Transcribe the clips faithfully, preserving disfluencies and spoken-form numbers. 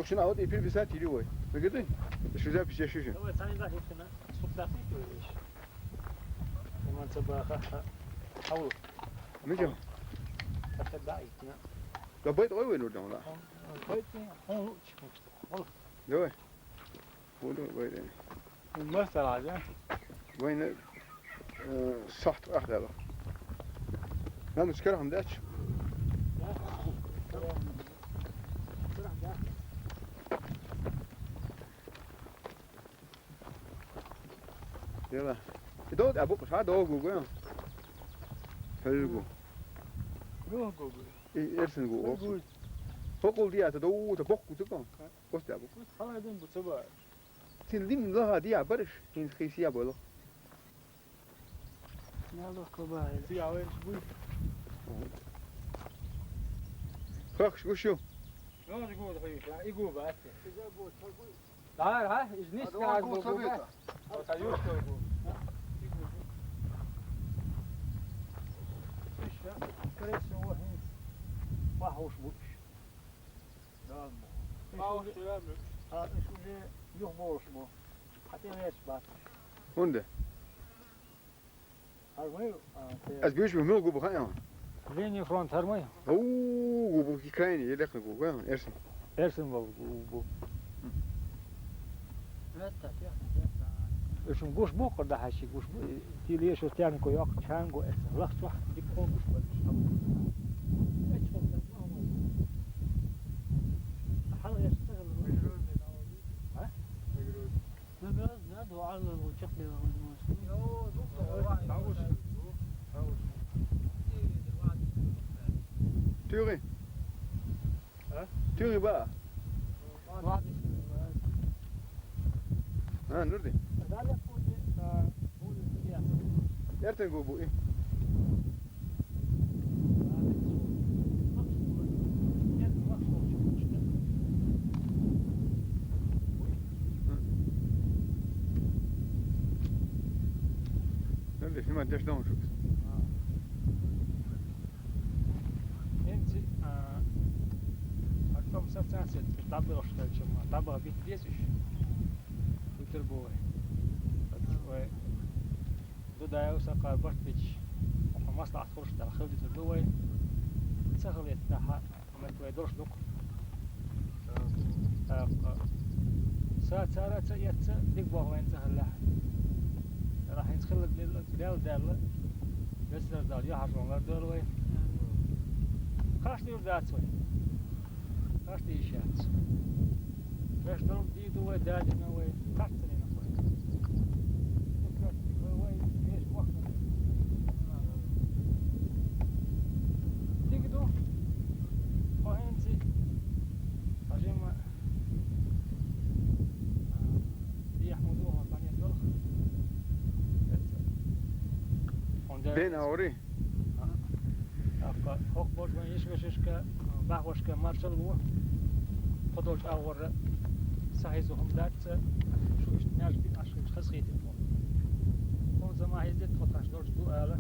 Шуна а вот и пир писать или ой. Вы говорите? Что за писать шиши? Давай, сами да, если на. Суп да, ты говоришь. Иман сабаха. Хау. Мичо. Ата да итна. Да бай ой вы нурдан да. Бай ты, он лучше, конечно. Давай. Буду вайдани. Масала, да? Вайна, э, сахт ахдала. Нам скарам дач. Яла. Идо абу ха до гу гу. Хелгу. Гу гу гу. И эрсен гу. Гу. Хокол диа та до та бокку та кон. Костя бу. Кус халайдын бу цаба. Син лим лаха диа барыш, хин хисия болу. Нало кобай. Сия вен шбуй. Хах шгушу. Нож гу хи, я игу бате. Дар, а? Из нис. Адо гу гу цабета. Союз гу. Скорее всего, хин. Пахуш буш. Пауш уже, а, уж уже юх болуш бу. Хати веш бат. Хунде. Армы, а, те. Аз бюш бу мил губу хаян. Линии фронт армы. Оу, губу ки крайне, елек губу, а, эрсен. Эрсен бол губу. Эшим гуш бу, къарда хаши гуш бу. Тиле шо тян ко ёк, чан го эс. Лах чух, дик хон гуш бу. Хал эш тагыл. А? Наград, надо, а, лу, чек, лу, лу. Тюри. А? Тюри ба. А, нурди. Эртен губу и. Нурди, снимать деш дом шук. Энци, а, потом социация, табор, что ли, чем, а, табор бит десять. Утыр бу вай. Вай. Ду дайу сака бартбич. Маслахат хуш дал хилди турду вай. Сахал етта ха. Мет вай дош дук. Так. Са цара ца етца дик бах вайн сахал ла. Рахин схил дел дел дел. Бесер дал я хажон лар дол вай. Каш дюр дац вай. Каш дюр шац. Беш дол Ди ду вай, дади на вай, картани на вай. Ду картани вай, вай, веш вахт на вай. Дигду, хохенци, ажима, а, Ди Ахмадуха, панет долх. Бен аури. Акка, хок борж ван ишка шишка, бахвашка маршал ву. Подолж агвара сахизу хум датца, шу ишт няж бит ашкин хас хитин пон. Кон зама хиздет хот хаш дорж ду ала.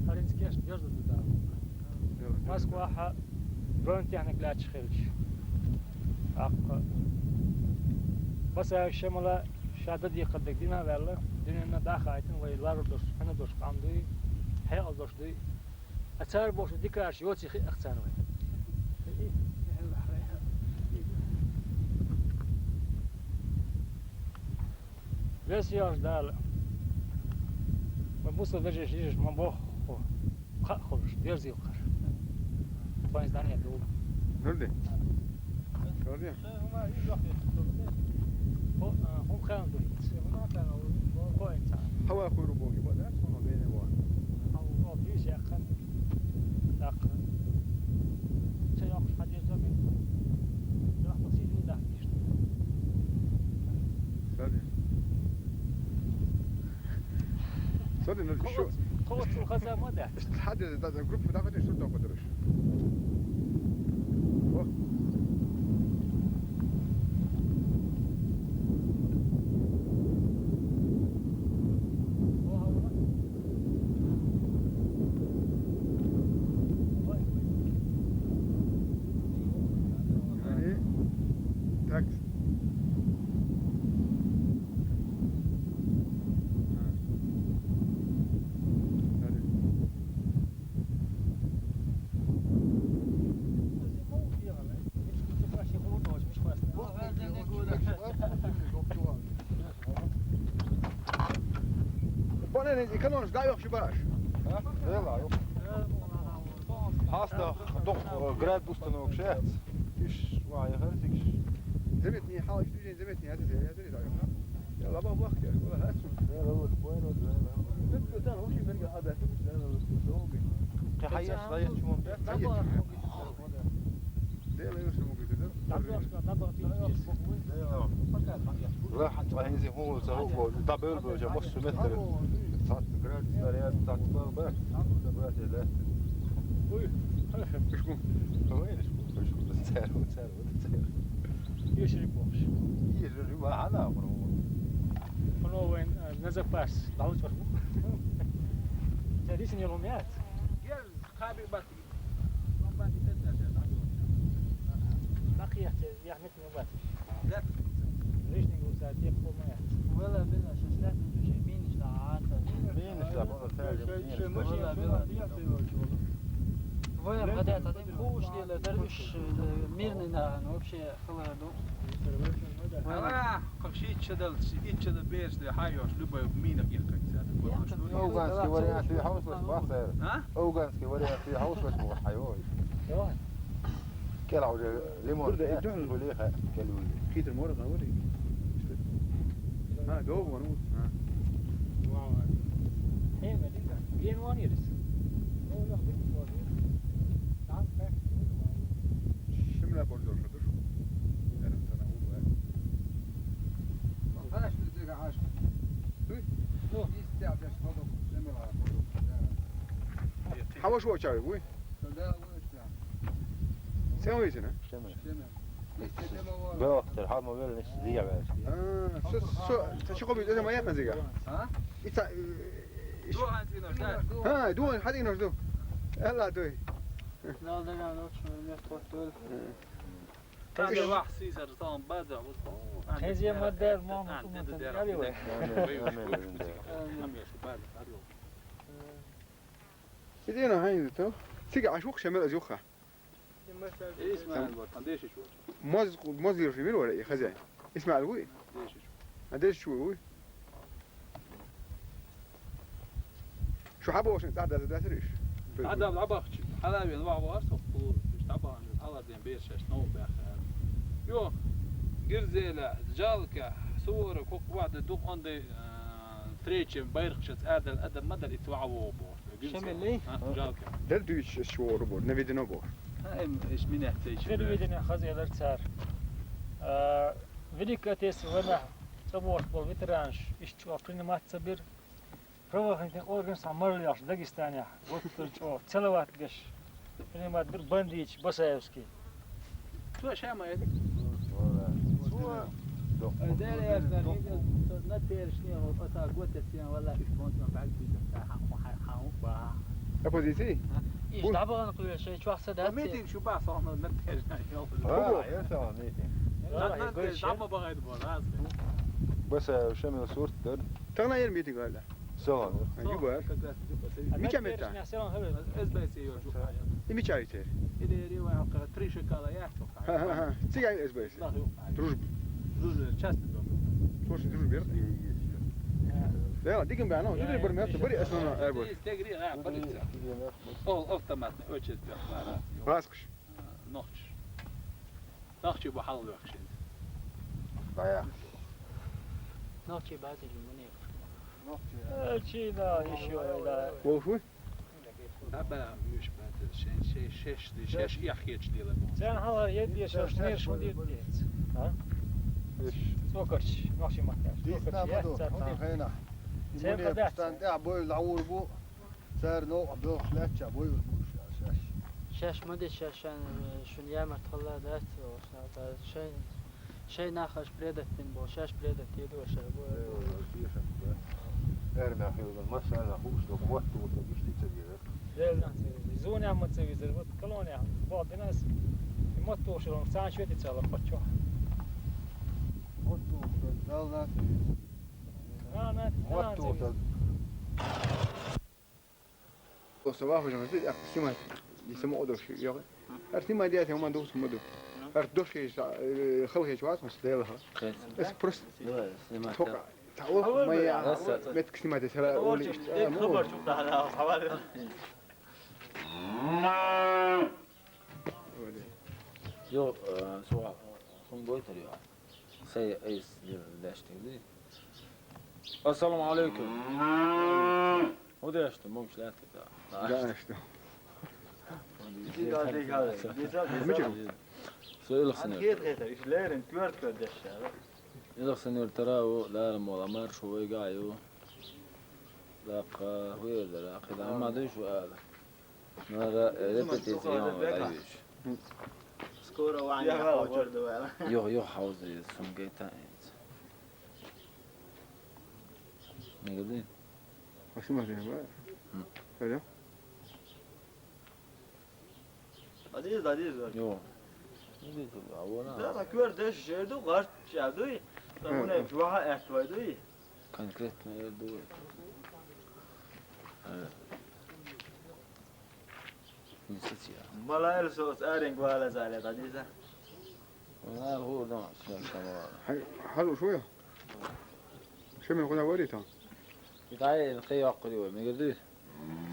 Харинскеш дерзу ду да. Москва ха дрон техник ляч хилч. Акка. Баса шамала Шада дикъаддаг дина ваьлла, дуьненна даха айтина вай лару дош, хьана дош къам дуй, хьеал дош дуй. А цар боху дикаш йоци хи ахцан вай. Вес яш дала. Ва буса вежеш йижеш ма боху. Кхаъ хуьлуш, дерзил кхар. Тхоьн здание ду. Нурди? Нурди? Ху-, а, хӀун хенал ду хӀинца? Хо хӀинца. Хьавай хуйру боги, ба, да? Хьуна бене ва. Хьав-, о, бийш яххан. Даккха. Ца йоккхуш хьадирза бен. Йоккхуш сиз ю дахкиш. Сади. Сади, ну, ещё. Кого цу хаза ма да? Сади, да, да, группа, да, хоть что-то подорож. О. Экономиш дӀайохкаш бааш. А? Дела, йо. Хьаста дох град установка шец. Иш ва яхар сикш. Заметни, хьалаш движение заметни, это, это, это, это. Я лаба бахтер, вала хасу. Кхы хьаеш, лаеш чумон бе. Дела, я что могу сказать? Ла хьан цӀа хӀинзи хӀума ца хӀуго, дӀабевлла бевлча, массо метр. Цхьацца градус дар яц, цхьацца бал бар. Ца братья лаьтта. Уй, ишку. Ой, ишку, ишку. Цер, цер, цер. Ешри бохш. Ешри ва хана бро. Оно вен, э, на запас, дал чор. Цари син йолом яц. Гел, каби бат. Бакъият, яхмет. Лишний гусар, тек хумаят. Вала била шашлат, мин иш лагьата. Мин иш лагьата, мин иш лагьата. Вай, гадаят, адам хуш лела, дарвиш, э, мирный наган, вообще, хала ду. Ала, как ши ичча дал, ши ичча дал берш де, хьайош, любой мина гихкак зяда. Афганский вариант, ты хьаусаш, бахтер. А? Афганский вариант, ты хьаусаш, бу хьайой. Давай. Кел уже лимон. Burada, э, э, дюн. Хули ха, кел уже. Хитр мора, говори. А, долго, ну. А. Вау. Хем, динка. Ген ван ирис. О, я, динка, ван ирис. Там, так. Шимла бордор шатуш. Эрен сана улва. Хаш, динка, хаш. Туй? Ну. Истя, деш, ходок, шимла, ходок. Хаваш вачай, уй. Да, вачай. Сен вайсина? Шимла. Шимла. Бехтер, хама велниш зига веш. А, со, со, со чего бит, это моя зига. А? Ица, э, Дуан зино, да. А, дуан, хадино, ду. Элла дуй. Нал да, нал, что мне потом. Таде вах сисар тан база вот. Хезия модер, мама, ан, деде дера. Амин, амин, амин. Амин, база, арё. Идина хайн то. Сига ашук шамел азюха. Исмаил вот, андеши чу. Моз, моз йир шамел вара, и хозяин. Исмаил вуй? Деши чу. Андеши чу вуй? Шу хьабошин цӀа даза дасриш? Адам лабахчи, хьалавен вагӀ вар сохту, иш табан, хьаладен бершаш, нов бяхар. Йо, Гирзеля, Жалка, Сувора, кок вада, дук онды, э, тречем, байрхчац, адал, адам, мадал, ит вагӀ во бо. Шемелли? А, Жалка. Дер дуйч шуору бо, наведено бо. А, эм, иш мине цей. Телевидение хазелар цар. А, Великая Отечественная война, цӀа борт бол ветеранш, иш чуа приниматься бир. Правоохранительный орган са марли яш Дагестане. Вот чё, целовать беш. Принимать бир бандич Басаевский. Цо ша ма эдик. Цо. Дер яшна, на першне, вот аса готес, я вала, иш бон, там, бак, биза, ха, ха, ха, ха, ба. Оппозиции? Иш дабаган куле, шей чвахса да. Митинг шу ба, сон, на першне, я. А, я сон, митинг. Ладно, ты там багай, бо, раз. Басаев, шамил сурт, да? Тагна ер митинг гала. Сон. Югар. Мича мета? С Б С ё чухая. И мича итер. Или ривая три шакала я чухая. Ха, ха, ха. Цигай С Б С. Дружба. Дружба, частный дом. Слушай, дружба. Да, диким бано, диким бер мет, бери основной эрбор. Тегри, а, полиция. Ол автоматный очередь. Паскш. Нохч. Нохчи бахьал вахшин. Бая. Нохчи базили муне. Нохчи. Э, чи да, ещё да. Волфу? Таба юш бат, шеш, шеш, шеш, шеш, яхьеч дила. Цен хала ед, ещё шнеш мудит. А? Иш. Сокарч, нохчи махтар. Дис на баду, цар худит. Цен кадат. Стан да бой лаур бу. Цар новкъа белхаш лаьттача бойур бу ша, шаьш. Шаьш ма де, шаьш шан, шун ямарт хала дац, шаьш, шай, шай нахаш предать бин бу, шаьш предать еду ша бу. Э, шаьш, да. Эрна хилган, масала хуш, да, вот тут, да, ишти цавира. Зелна цавира. Зуня ма цавира, вот колония, вот динас. И ма то, что он сам швети цала, почё? Вот тут, да, дал на цавира. На, на, вот на тут, цавира. Оса вахуш, а, снимать. Если мы удовши, я. Ар снимать, я, я, ман дус, ман ду. Ар доши, э, халхи, чувас, мас, лела, ха. Эс просто. Давай, снимать. Только, О, моя. Метка снимать, если Олечка, дик хабар чукъ да, хавар. Йо, э, суал. Сум гойтар, йо. Сай эс дер дәштегди. Ассаламу алейкум. О дәште, мом шләтте. Да, что? Мичем? Со илхсинер. Хет хетер, ишлерин, күрт күрдәшәр. Илхсинер тара о ларым ола мар шо вайга ю. Лака, хуйдара, хидан ма диш ва. Нара репетиция ян ва диш. Скоро ваня хавчар дуэла. Йо, йо, хавзы сумгайта. Мегди. Ашма дин ва. Хм. Алло. Адиз, адиз. Йо. Адиз, авона. Да, да, күрдәш жерде гарт чабды. Та муне ваха әт вайды. Конкретно ерде. Э. Институция. Малайр соос арен гвала зале, адиз. Вона ху да, шамала. Хай, хал шо я? Шо мен куна вари та. Итай, хай вакъри ва, мегди.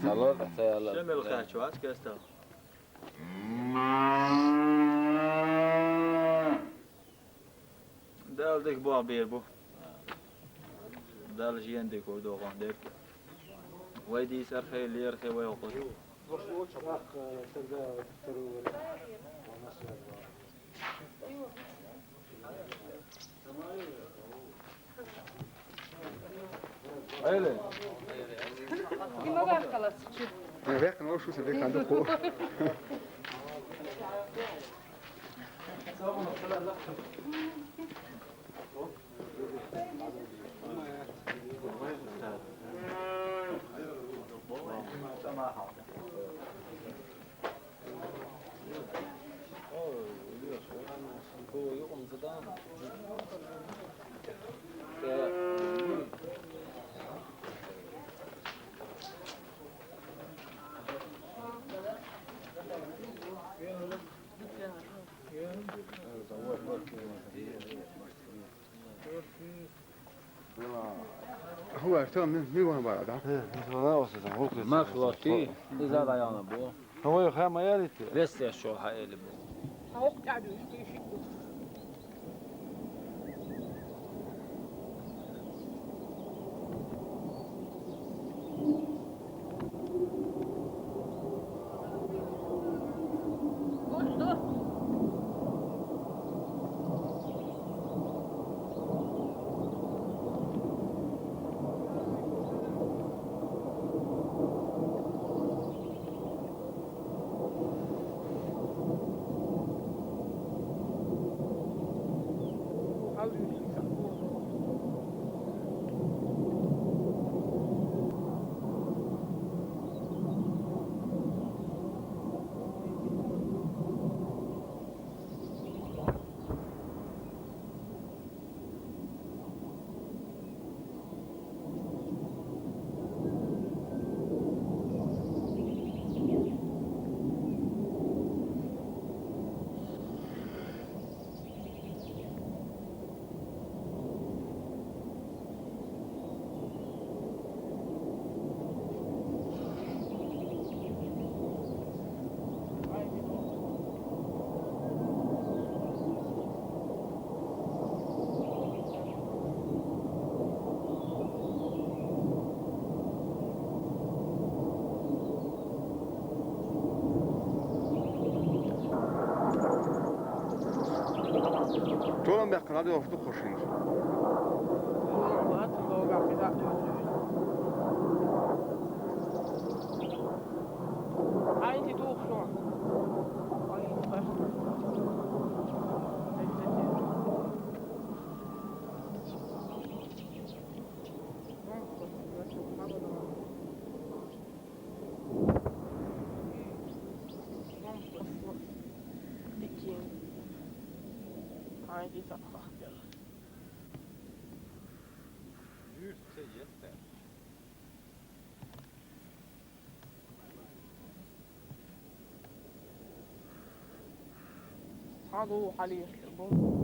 Салор, хай Алла. Шемел хачвас кеста. Дал дик бо бир бу. Дал жиен дик о доған дик. Вай дисар хай, лер хай вай окъу. Öyle. Kim o kadar kalası? Bekle, o şu sefer kandı ko. Huwa, tamam, mi, mi wana bara da? He, biz wana olsun, sen, hukuk. Marş vakti, iza dayanı bu. Tamam, yok, ha, mayar etti. Vestiya şol ha eli bu. Tavuk geldi, üç değişik bu. Толам бяхкана да офту хошин. Айни духло. Пекин. Айни сапхах. Hadu halih bu.